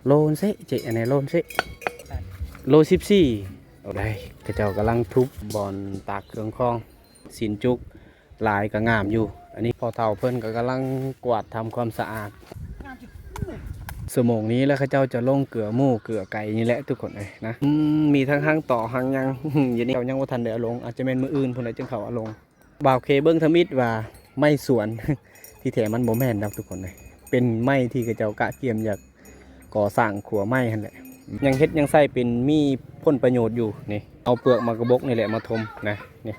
ໂລນເຊ ເຈ ອັນນີ້ໂລນເຊ ໂລສິບສີ່. ໂອ້ ໄດ້ ເຂົາເຈົ້າກຳລັງທຸບບ່ອນຕາກເຄື່ອງຂອງ ຊີ້ນຈຸກ ຫຼາຍກໍງາມຢູ່. ອັນນີ້ພໍ່ເຖົ້າເພິ່ນກໍກຳລັງກວາດທຳຄວາມສະອາດ. ຊົ່ວໂມງນີ້ແລ້ວ ເຂົາເຈົ້າຈະລົງເກືອໝູເກືອໄກ່ນີ້ແຫຼະ ທຸກຄົນເອີຍນະ. ອືມ ມີທັງຮັງຕໍ ຮັງຫຍັງ ຢູ່ນີ້ເຂົາຍັງບໍ່ທັນໄດ້ເອົາລົງ ອາດຈະແມ່ນມື້ອື່ນພຸ້ນແຫຼະຈຶ່ງເຂົາເອົາລົງ. ບ່າວເຄເບິ່ງທຳອິດວ່າໄມ້ສວນ ທີ່ແທ້ມັນບໍ່ແມ່ນດອກ ທຸກຄົນເອີຍ ເປັນໄມ້ທີ່ເຂົາເຈົ້າກະກຽມຢາກກໍ່ສ້າງຂົວໄມ້ຫັ້ນແຫຼະ. ຍັງເຮັດຍັງໃຊ້ເປັນມີຜົນປະໂຫຍດຢູ່. ນີ້ ເອົາເປືອກໝາກກະບົກນີ້ແຫຼະມາຖົມນະ ນີ້.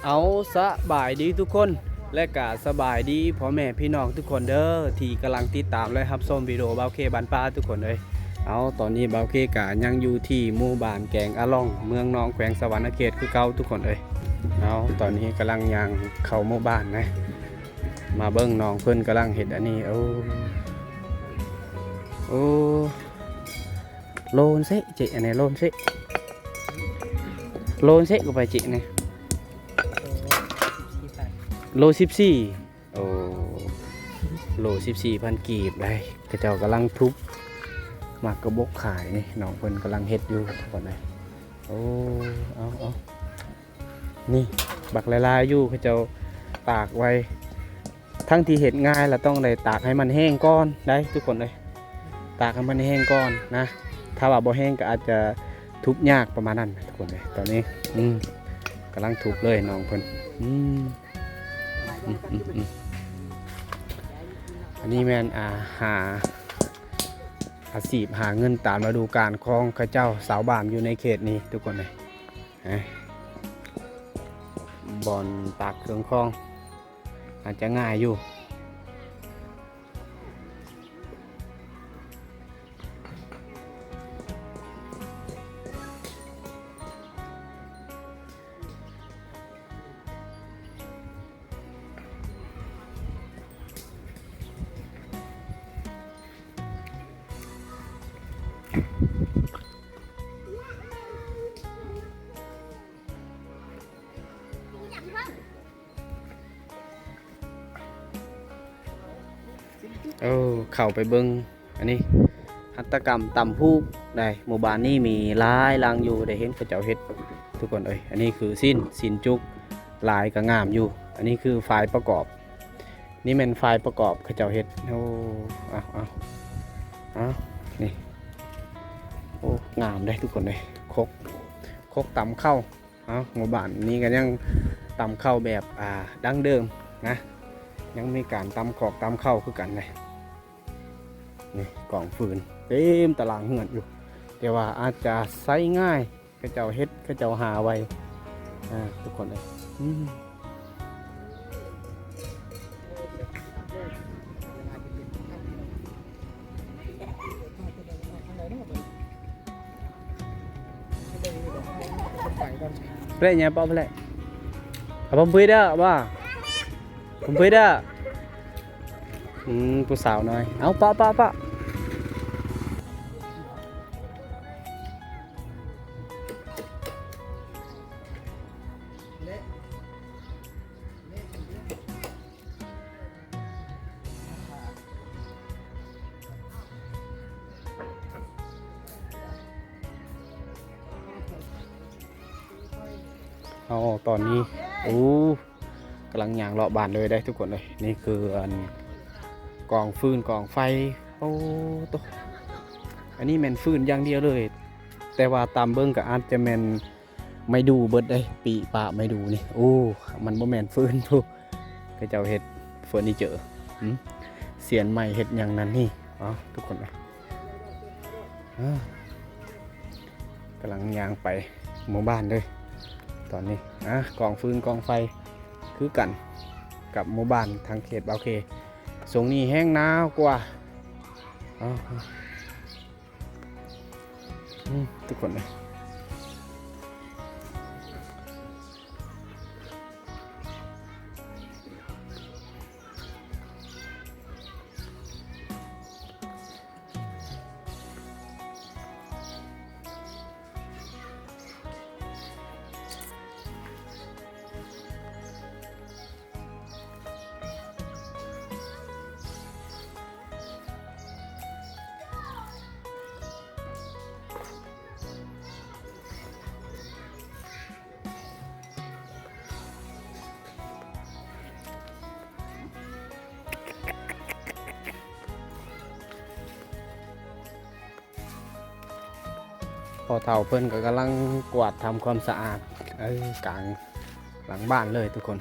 ເອົາ ສະບາຍດີທຸກຄົນ ແລະກະສະບາຍດີພໍ່ແມ່ພີ່ນ້ອງທຸກຄົນເດີ ທີ່ກຳລັງຕິດຕາມ ແລະ ຮັບຊົມວິດີໂອບ່າວເຄບ້ານປ່າທຸກຄົນເອີຍ. ເອົາ ຕອນນີ້ບ່າວເຄກະຍັງຢູ່ທີ່ໝູ່ບ້ານແກງອາລ່ອງ ເມືອງນອງ ແຂວງສະຫວັນນະເຂດຄືເກົ່າທຸກຄົນເອີຍ. ເອົາ ຕອນນີ້ກຳລັງຍ່າງເຂົ້າໝູ່ບ້ານນະ ມາເບິ່ງນ້ອງເພິ່ນກຳລັງເຮັດອັນນີ້. ໂອ້ ໂອ້ ໂລນເຊ ເຈ ອັນນີ້ໂລນເຊ ໂລນເຊ ກໍໄປເຈ ນີ້ ໂລສິບສີ່. ໂອ້ ໂລສິບສີ່ພັນກີບໄດ໋. ເຂົາເຈົ້າກຳລັງທຸບໝາກກະບົກຂາຍນີ້ ນ້ອງເພິ່ນກຳລັງເຮັດຢູ່ທຸກຄົນເອີຍ. ໂອ້ ເອົາ ເອົາ ນີ້ ບັກຫຼາຍໆຢູ່ ເຂົາເຈົ້າຕາກໄວ້. ທັງທີ່ເຮັດງ່າຍລະຕ້ອງໄດ້ຕາກໃຫ້ມັນແຫ້ງກ່ອນໄດ໋ ທຸກຄົນເອີຍ ຕາກໃຫ້ມັນແຫ້ງກ່ອນນະ. ຖ້າວ່າບໍ່ແຫ້ງກໍອາດຈະທຸບຍາກປະມານນັ້ນ ທຸກຄົນເອີຍ. ຕອນນີ້ ອືມ ກຳລັງທຸບເລີຍນ້ອງເພິ່ນ. ອືມ ອືມ ອືມ ອືມ ອັນນີ້ແມ່ນ ອ່າ ຫາ ອາຊີບຫາເງິນຕາມລະດູການຂອງເຂົາເຈົ້າ ຊາວບ້ານຢູ່ໃນເຂດນີ້ ທຸກຄົນເອີຍ. ບ່ອນຕາກເຄື່ອງຂອງ ອາດຈະງ່າຍຢູ່. ເອີ ເຂົ້າໄປເບິ່ງ ອັນນີ້ຫັດຖະກຳຕຳຫູກໄດ໋. ໝູ່ບ້ານນີ້ມີຫຼາຍຫຼັງຢູ່ ໄດ້ເຫັນເຂົາເຈົ້າເຮັດ ທຸກຄົນເອີຍ. ອັນນີ້ຄືຊີ້ນ ຊີ້ນຈຸກ ຫຼາຍກໍງາມຢູ່. ອັນນີ້ຄືຝ່າຍປະກອບ ນີ້ແມ່ນຝ່າຍປະກອບເຂົາເຈົ້າເຮັດ. ໂອ້ ເອົາ ເອົາ ເອົາ ນີ້ ໂອ້ ງາມເດ້ທຸກຄົນເອີຍ. ຄົກ ຄົກຕຳເຂົ້າ. ເອົາ ໝູ່ບ້ານນີ້ກໍຍັງຕຳເຂົ້າແບບ ອ່າ ດັ້ງເດີມນະ ຍັງມີການຕຳຂອກຕຳເຂົ້າຄືກັນເດ້. ນີ້ກອງຟືນເຕັມຕາລາງເຮືອນຢູ່ ແຕ່ວ່າອາດຈະໃຊ້ງ່າຍ ເຂົາເຈົ້າເຮັດ ເຂົາເຈົ້າຫາໄວ້ ອ່າ ທຸກຄົນເອີຍ. ອືມ ເພລະຫຍັງ ເປົ່າເພລະ ອາ ຜົມຜືດເດີ ວ່າ ຜົມຜືດເດີ. ອືມ ຜູ້ສາວນ້ອຍ ເອົາ ປະ ປະ ປະ. ເອົາ ຕອນນີ້ ໂອ້ ກຳລັງຍ່າງເລາະບ້ານເລີຍເດ້ທຸກຄົນເອີຍ. ນີ້ຄືອັນກອງຟືນກອງໄຟ. ໂອ້ໂຕ ອັນນີ້ແມ່ນຟືນຢ່າງດຽວເລີຍ ແຕ່ວ່າຕາມເບິ່ງກໍອາດຈະແມ່ນ ໄມ້ດູ່ເບິດເດ້ ປີປະໄມ້ດູ່ນີ້. ໂອ້ ມັນບໍ່ແມ່ນຟືນພຸ້ນ ເຂົາເຈົ້າເຮັດເຟີນີເຈີ ຫື ສຽນໄມ້ເຮັດຫຍັງນັ້ນນີ້. ເອົາ ທຸກຄົນເອີຍ ເອົາ ກຳລັງຍ່າງໄປໝູ່ບ້ານເດີຕອນນີ້. ອ່າ ກອງຟືນກອງໄຟຄືກັນກັບໝູ່ບ້ານທາງເຂດບ່າວເຄ. ຊ່ວງນີ້ແຮງໜາວກວ່າ ເອົາ ອືມ ທຸກຄົນເອີຍ ເ ພໍ່ເຖົ້າເພິ່ນກໍກຳລັງກວາດທຳຄວາມສະອາດ ເອີ ກາງຫຼັງບ້ານເລີຍທຸກຄົນ.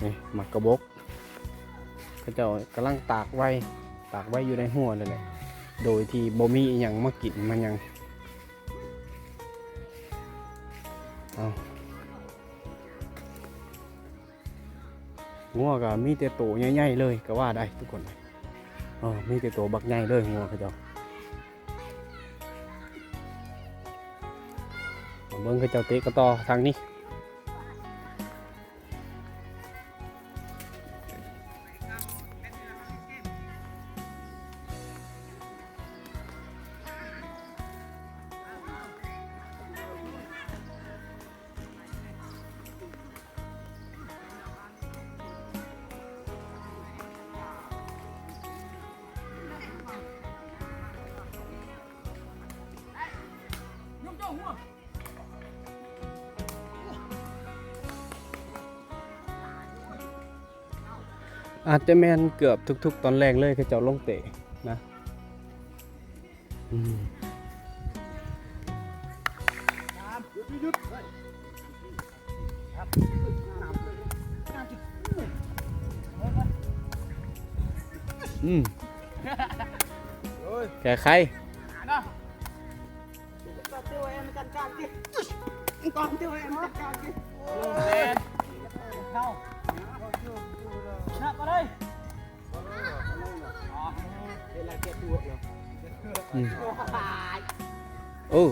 ນີ້ໝາກກະບົກ ເຂົາເຈົ້າກຳລັງຕາກໄວ້ ຕາກໄວ້ຢູ່ໃນຮົ້ວນັ້ນແຫຼະ ໂດຍທີ່ບໍ່ມີອີ່ຫຍັງມາກິນມາຫຍັງ. ເອົາ ງົວກໍມີແຕ່ໂຕໃຫຍ່ໆເລີຍກໍວ່າໄດ້ທຸກຄົນ. ເອີ ມີແຕ່ໂຕບັກໃຫຍ່ເລີຍງົວເຂົາເຈົ້າ. ມາເບິ່ງເຂົາເຈົ້າເຕະກະຕໍ້ທາງນີ້. ອາດຈະແມ່ນເກືອບທຸກໆຕອນແລງເລີຍ ເຂົາເຈົ້າລົງເຕະນະ. ອືມ ອືມ ແກ້ໄຂ. ອືມ ໂອ້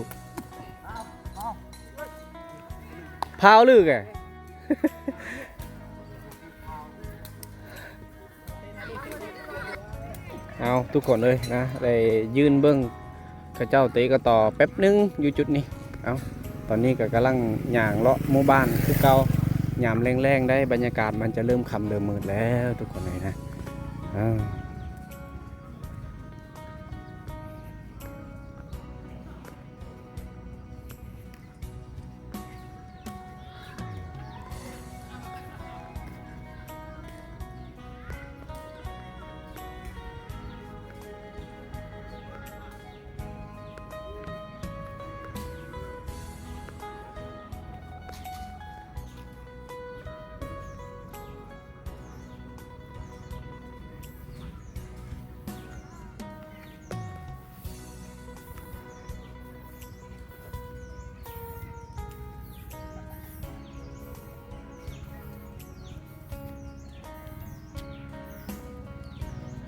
ພາວລືກະ ເອົາ ທຸກຄົນເອີຍນະ ໄດ້ຢືນເບິ່ງເຂົາເຈົ້າເຕະກະຕໍ້ແປັບໜຶ່ງຢູ່ຈຸດນີ້. ເອົາ ຕອນນີ້ກໍກຳລັງຍ່າງເລາະໝູ່ບ້ານຄືເກົ່າ. ຍາມແລງໆໄດ໋ ບັນຍາກາດມັນຈະເລີ່ມຄ່ຳເລີ່ມມືດແລ້ວທຸກຄົນເອີຍນະ. ເອີ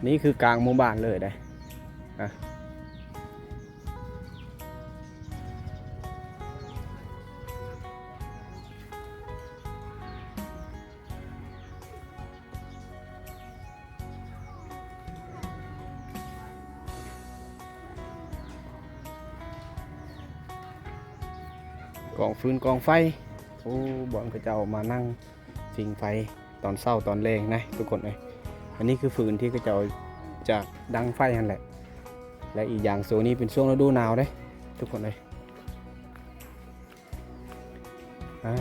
ນີ້ຄືກາງໝູ່ບ້ານເລີຍເດ້ ອ່ະ. ກອງຟືນກອງໄຟ ໂອ້ ບ່ອນເຂົາເຈົ້າມານັ່ງຜິງໄຟຕອນເຊົ້າຕອນແລງນະທຸກຄົນເອີຍ. ອັນນີ້ຄືຟືນທີ່ເຂົາເຈົ້າຈະດັງໄຟຫັ້ນແຫຼະ ແລະ ອີກຢ່າງຊ່ວງນີ້ເປັນຊ່ວງລະດູໜາວເດ້ທຸກຄົນເອີຍ. ອ່າ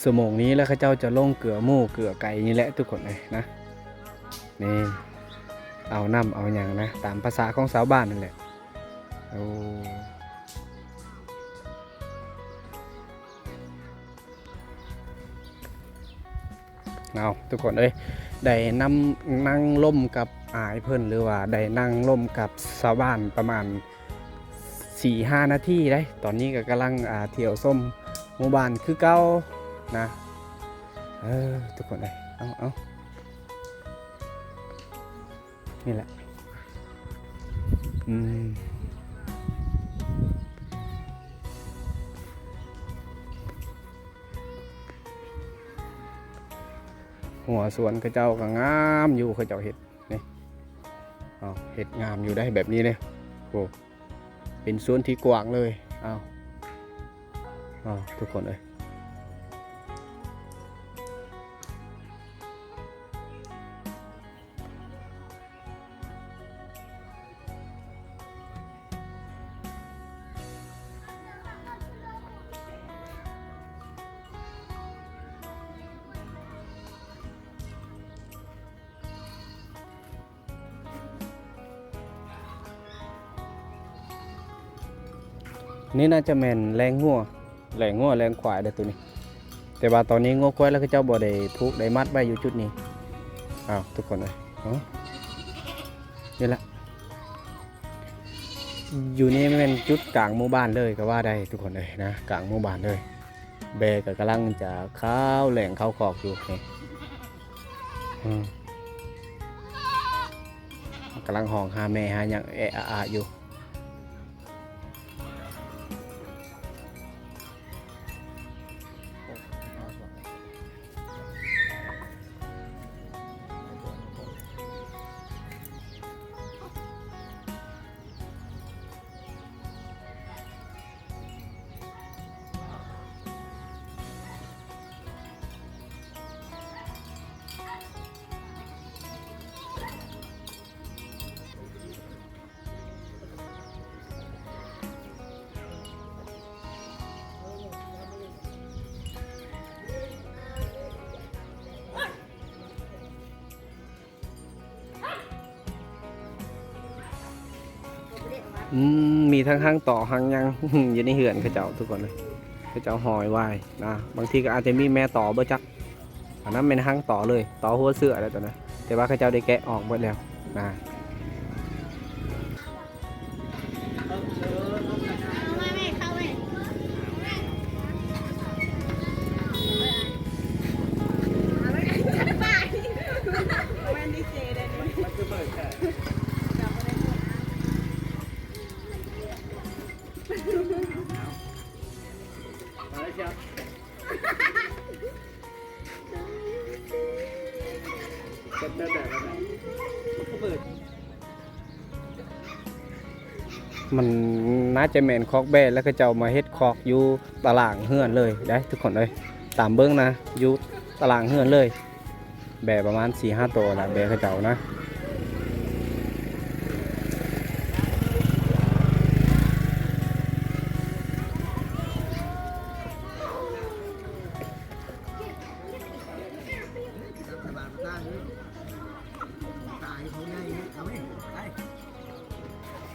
ຊົ່ວໂມງນີ້ແລ້ວ ເຂົາເຈົ້າຈະລົງເກືອໝູເກືອໄກ່ນີ້ແຫຼະທຸກຄົນເອີຍນະ. ນີ້ ເອົານ້ຳເອົາຫຍັງນະ ຕາມພາສາຂອງຊາວບ້ານນັ້ນແຫຼະ. ໂອ້ ເອົາ ທຸກຄົນເອີຍ ໄດ້ນຳ ນັ່ງລົມກັບອ້າຍເພິ່ນ ຫຼືວ່າໄດ້ນັ່ງລົມກັບຊາວບ້ານປະມານສີ່ຫ້ານາທີໄດ໋. ຕອນນີ້ກໍກຳລັງ ອ່າ ທ່ຽວຊົມໝູ່ບ້ານຄືເກົ່ານະ. ເອີ ທຸກຄົນເອີຍ ເອົາ ເອົາ ນີ້ແຫຼະ ອືມ ຫົວສວນເຂົາເຈົ້າກໍງາມຢູ່ ເຂົາເຈົ້າເຮັດນີ້ ເອົາ ເຮັດງາມຢູ່ໄດ໋ ແບບນີ້ເດ້. ໂອ້ ເປັນສວນທີ່ກວ້າງເລີຍ. ເອົາ ເອົາ ທຸກຄົນເອີຍ ເ ນີ້ໜ້າຈະແມ່ນແລງງົວ ແລງງົວແລງຄວາຍເດ້ໂຕນີ້ ແຕ່ວ່າຕອນນີ້ງົວຄວາຍລາວເຂົາເຈົ້າບໍ່ໄດ້ຜູກໄດ້ມັດໄວ້ຢູ່ຈຸດນີ້. ອ້າວ ທຸກຄົນເອີຍ ເອົ້າ ນີ້ລະ ຢູ່ນີ້ແມ່ນຈຸດກາງໝູ່ບ້ານເລີຍກໍວ່າໄດ້ທຸກຄົນເອີຍນະ ກາງໝູ່ບ້ານເລີຍ. ແບ້ກໍກຳລັງຈະຄາວແລ່ນເຂົ້າຄອກຢູ່ນີ້ ອືມ ກຳລັງຮ້ອງຫາແມ່ຫາຫຍັງແອະອາອາຢູ່. ອືມ ມີທັງຮັງຕໍຮັງຫຍັງ ຢູ່ໃນເຮືອນເຂົາເຈົ້າທຸກຄົນເອີຍ ເຂົາເຈົ້າຫ້ອຍໄວ້ນະ ບາງທີກໍອາດຈະມີແມ່ຕໍບໍ່ຈັກ. ອັນນັ້ນແມ່ນຮັງຕໍເລີຍ ຕໍຫົວເສື້ອແລ້ວຕອນນັ້ນ ແຕ່ວ່າເຂົາເຈົ້າໄດ້ແກະອອກເບິດແລ້ວນະ. ມັນໜ້າຈະແມ່ນຄອກແບ້ ແລ້ວເຂົາເຈົ້າມາເຮັດຄອກຢູ່ຕາລ່າງເຮືອນເລີຍເດ້ທຸກຄົນເອີຍ. ຕາມເບິ່ງນະ ຢູ່ຕາລ່າງເຮືອນເລີຍ. ແບ້ປະມານສີ່ຫ້າໂຕລະ ແບ້ເຂົາເຈົ້ານະ.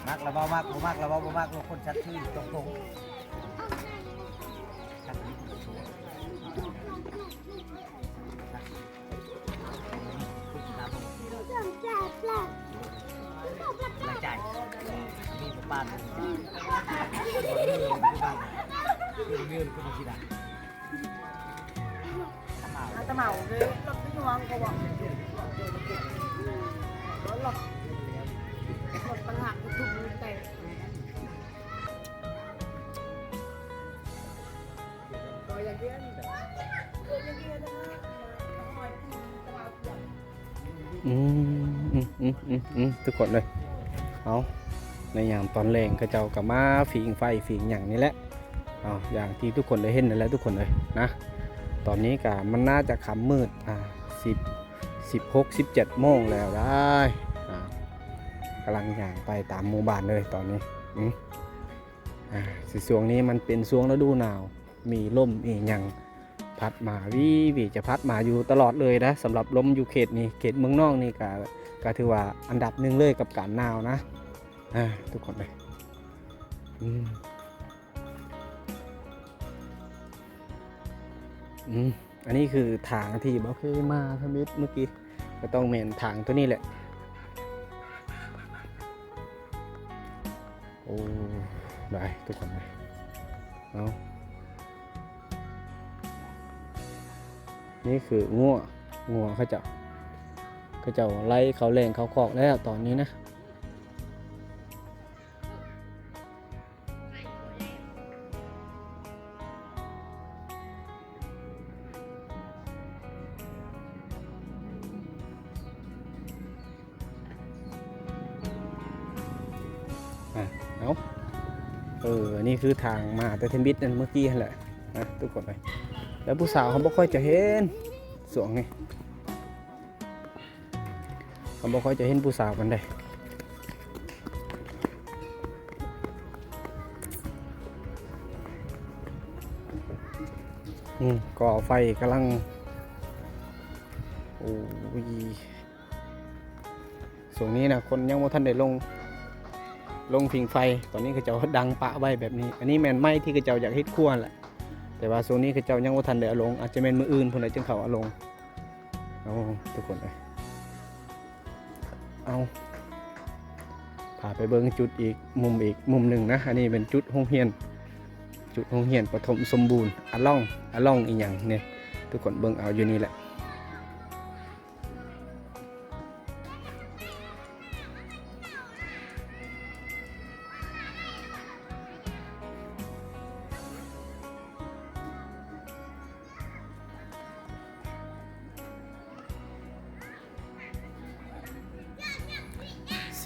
ມັກລະເວົ້າມັກ ບໍ່ມັກລະເວົ້າບໍ່ມັກ ລະຄົນສັດຊື່ຕົງໆ. ລາຍຈ່າຍ ມີປະປານ ເງິນຄືບ້ານ ເງິນຄືບໍ່ຊິໄດ້ ອາດຕະເໝົາເດ້ ລົດໄປຢູ່ຫ້ອງເຂົາເບາະ ລົດ ລົດຕ່າງຫາກ ທຸບໆ ແຕ່ ອືມ ອືມ ອືມ ອືມ ອືມ ທຸກຄົນເອີຍ ເອົາ ໃນຍາມຕອນແລງເຂົາເຈົ້າກໍມາຝີງໄຟຝີງຫຍັງນີ້ແຫຼະ ເອົາ ຢ່າງທີ່ທຸກຄົນໄດ້ເຫັນນັ້ນແຫຼະທຸກຄົນເອີຍນະ. ຕອນນີ້ກໍມັນໜ້າຈະຄ່ຳມືດ ອາ ສິບ ສິບຫົກ ສິບເຈັດໂມງແລ້ວໄດ໋ ອາ ກຳລັງຍ່າງໄປຕາມໝູ່ບ້ານເລີຍຕອນນີ້ ອືມ. ອາ ຊິ ຊ່ວງນີ້ມັນເປັນຊ່ວງລະດູໜາວ ມີລົມມີຫຍັງພັດມາ ວີໆ ຈະພັດມາຢູ່ຕະຫຼອດເລີຍນະ. ສຳລັບລົມຢູ່ເຂດນີ້ ເຂດເມືອງນອງນີ້ກະ ກະຖືວ່າອັນດັບໜຶ່ງເລີຍກັບການໜາວນະ ອາ ທຸກຄົນເອີຍ ອືມ ອືມ. ອັນນີ້ຄືທາງທີ່ບໍ່ເຄີຍມາທຳອິດເມື່ອກີ້ ກໍຕ້ອງແມ່ນທາງໂຕນີ້ແຫຼະ. ໂອ້ ໄດ້ທຸກຄົນເອີຍ ເອົາ ນີ້ຄືງົວ ງົວເຂົາເຈົ້າ ເຂົາເຈົ້າໄລ່ເຂົ້າແລ່ງເຂົ້າຄອກແລ້ວຕອນນີ້ນະ. ອາ ເອົາ ເອີ ອັນນີ້ຄືທາງມາແຕ່ທຳອິດນັ້ນເມື່ອກີ້ຫັ້ນແຫຼະນະທຸກຄົນເອີຍ. ແລ້ວຜູ້ສາວເຮົາບໍ່ຄ່ອຍຈະເຫັນຊ່ວງນີ້ ກໍບໍ່ຄ່ອຍຈະເຫັນຜູ້ສາວປານໃດ. ອືມ ກໍໄຟກຳລັງ ໂອ້ຍ ຊ່ວງນີ້ນະ ຄົນຍັງບໍ່ທັນໄດ້ລົງ ລົງຜິງໄຟ. ຕອນນີ້ເຂົາເຈົ້າດັງປະໄວ້ແບບນີ້. ອັນນີ້ແມ່ນໄມ້ທີ່ເຂົາເຈົ້າຢາກເຮັດຄົວຫັ້ນແຫຼະ ແຕ່ວ່າຊ່ວງນີ້ເຂົາເຈົ້າຍັງບໍ່ທັນໄດ້ເອົາລົງ ອາດຈະແມ່ນມື້ອື່ນພຸ້ນແຫຼະຈຶ່ງເຂົາເອົາລົງ. ໂອ້ ທຸກຄົນເອີຍ ເອົາ ພາໄປເບິ່ງຈຸດອີກ ມຸມອີກມຸມໜຶ່ງນະ. ອັນນີ້ເປັນຈຸດໂຮງຮຽນ ຈຸດໂຮງຮຽນປະຖົມສົມບູນ ອາລອງ ອາລອງອີ່ຫຍັງນີ້ ທຸກຄົນເບິ່ງເອົາຢູ່ນີ້ແຫຼະ.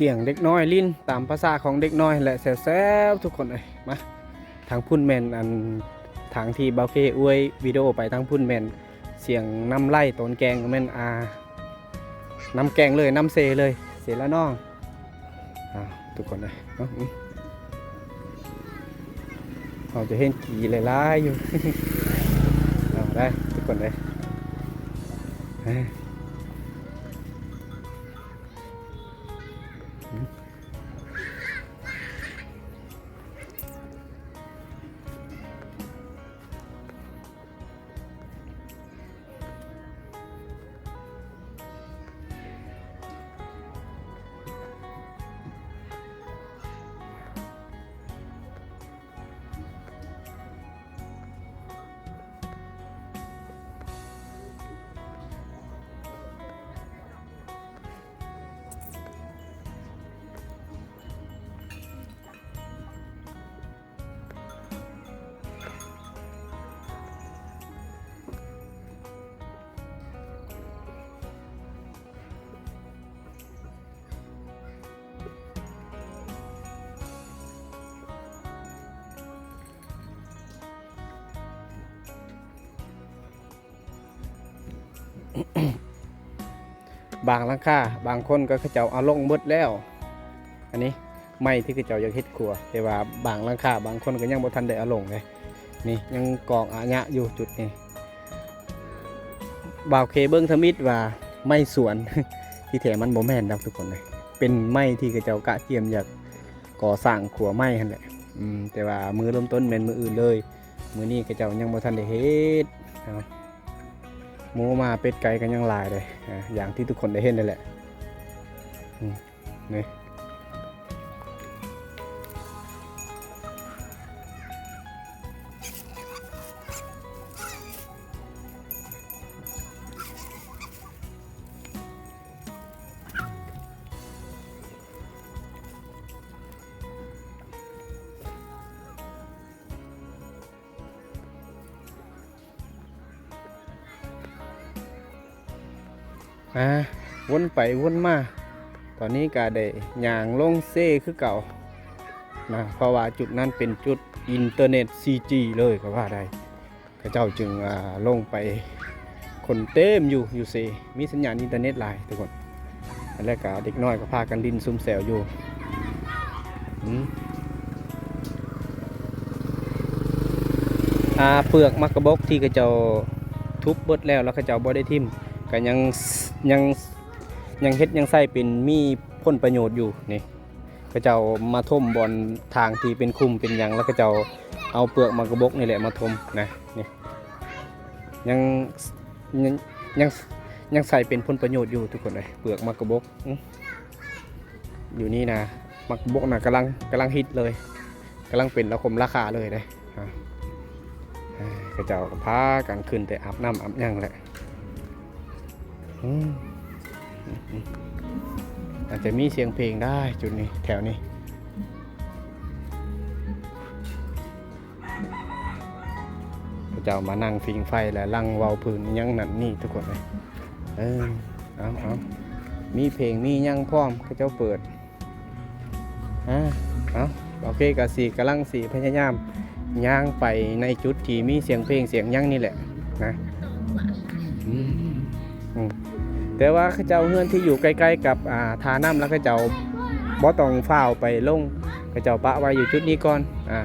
ສຽງເດັກນ້ອຍຫຼິ້ນຕາມພາສາຂອງເດັກນ້ອຍແຫຼະ ແຊວໆ ທຸກຄົນເອີຍ. ມາ ທາງພຸ້ນແມ່ນອັນ ທາງທີ່ບ່າວເຄອວຍວິດີໂອໄປທາງພຸ້ນແມ່ນສຽງນ້ຳໄຫຼໂຕນແກງ ແມ່ນ ອ່າ ນ້ຳແກງເລີຍ ນ້ຳເຊເລີຍ ເຊລະນອງ. ອ່າ ທຸກຄົນເອີຍເນາະ ອືມ ເຮົາຈະເຫັນຂີ້ຫຼາຍໆຢູ່. ເອົາ ໄດ້ ທຸກຄົນເອີຍ ເອີ ອືມ. ບາງຫຼັງຄາ ບາງຄົນກໍເຂົາເຈົ້າເອົາລົງໝົດແລ້ວ. ອັນນີ້ໄມ້ທີ່ເຂົາເຈົ້າຢາກເຮັດຄົວ ແຕ່ວ່າບາງຫຼັງຄາ ບາງຄົນກໍຍັງບໍ່ທັນໄດ້ເອົາລົງເດ້. ນີ້ຍັງກອງອາຍະຢູ່ຈຸດນີ້. ບ່າວເຄເບິ່ງທຳອິດວ່າໄມ້ສວນ ທີ່ແທ້ມັນບໍ່ແມ່ນດອກທຸກຄົນເອີຍ ເປັນໄມ້ທີ່ເຂົາເຈົ້າກະກຽມຢາກກໍ່ສ້າງຂົວໄມ້ຫັ້ນແຫຼະ. ອືມ ແຕ່ວ່າມື້ເລີ່ມຕົ້ນແມ່ນມື້ອື່ນເລີຍ. ມື້ນີ້ເຂົາເຈົ້າຍັງບໍ່ທັນໄດ້ເຮັດເນາະ. ໝູໝາເປັດໄກ່ກໍຍັງຫຼາຍເດ້ ອ່າ ຢ່າງທີ່ທຸກຄົນໄດ້ເຫັນນັ້ນແຫຼະ. ອືມ ນີ້ ອ່າ ວົນໄປວົນມາ ຕອນນີ້ກະໄດ້ຍ່າງລົງເຊຄືເກົ່ານະ ເພາະວ່າຈຸດນັ້ນເປັນຈຸດອິນເຕີເນັດ ສີ່ຈີ ເລີຍກໍວ່າໄດ້. ເຂົາເຈົ້າຈຶ່ງ ອ່າ ລົງໄປ ຄົນເຕັມຢູ່ ຢູ່ເຊ ມີສັນຍານອິນເຕີເນັດຫຼາຍທຸກຄົນ. ແລ້ວກະເດັກນ້ອຍກໍພາກັນຫຼິ້ນຊຸມແຊວຢູ່. ອືມ ອ່າ ເປືອກໝາກກະບົກທີ່ເຂົາເຈົ້າທຸບເບິດແລ້ວ ແລ້ວເຂົາເຈົ້າບໍ່ໄດ້ຖິ້ມ ກໍຍັງ ຍັງ ຍັງເຮັດ ຍັງໃຊ້ເປັນມີຜົນປະໂຫຍດຢູ່ນີ້. ເຂົາເຈົ້າມາຖົມບ່ອນທາງທີ່ເປັນຂຸມເປັນຫຍັງ ແລ້ວເຂົາເຈົ້າເອົາເປືອກໝາກກະບົກນີ້ແຫຼະມາຖົມນະ. ນີ້ ຍັງ ຍັງ ຍັງ ຍັງໃຊ້ເປັນຜົນປະໂຫຍດຢູ່ທຸກຄົນເອີຍ ເປືອກໝາກກະບົກ. ອື ຢູ່ນີ້ນະ ໝາກກະບົກນະກຳລັງ ກຳລັງຮິດເລີຍ ກຳລັງເປັນລະຄົມລາຄາເລີຍເດ້. ອ່າ ເຂົາເຈົ້າກໍພາກັນຂຶ້ນແຕ່ອາບນ້ຳອາບຫຍັງແຫຼະ. ອືມ ອືມ ອືມ ອາດຈະມີສຽງເພງໄດ້ຈຸດນີ້ ແຖວນີ້ ເຂົາເຈົ້າມານັ່ງຜິງໄຟ ແລະ ລັງເວົ້າພື້ນຫຍັງນັ້ນນີ້ທຸກຄົນເອີຍ. ເອີ ເອົາ ເອົາ ມີເພງມີຫຍັງພ້ອມ ເຂົາເຈົ້າເປີດ. ອ່າ ເອົາ ໂອເຄ ກະຊິ ກຳລັງຊິພະຍາຍາມຍ່າງໄປໃນຈຸດທີ່ມີສຽງເພງສຽງຫຍັງນີ້ແຫຼະນະ. ອືມ ອືມ ແຕ່ວ່າເຂົາເຈົ້າເຮືອນທີ່ຢູ່ໃກ້ໆກັບ ອ່າ ທ່ານ້ຳ ແລ້ວເຂົາເຈົ້າບໍ່ຕ້ອງຟ້າວໄປລົງ ເຂົາເຈົ້າປະໄວ້ຢູ່ຈຸດນີ້ກ່ອນ. ອ່າ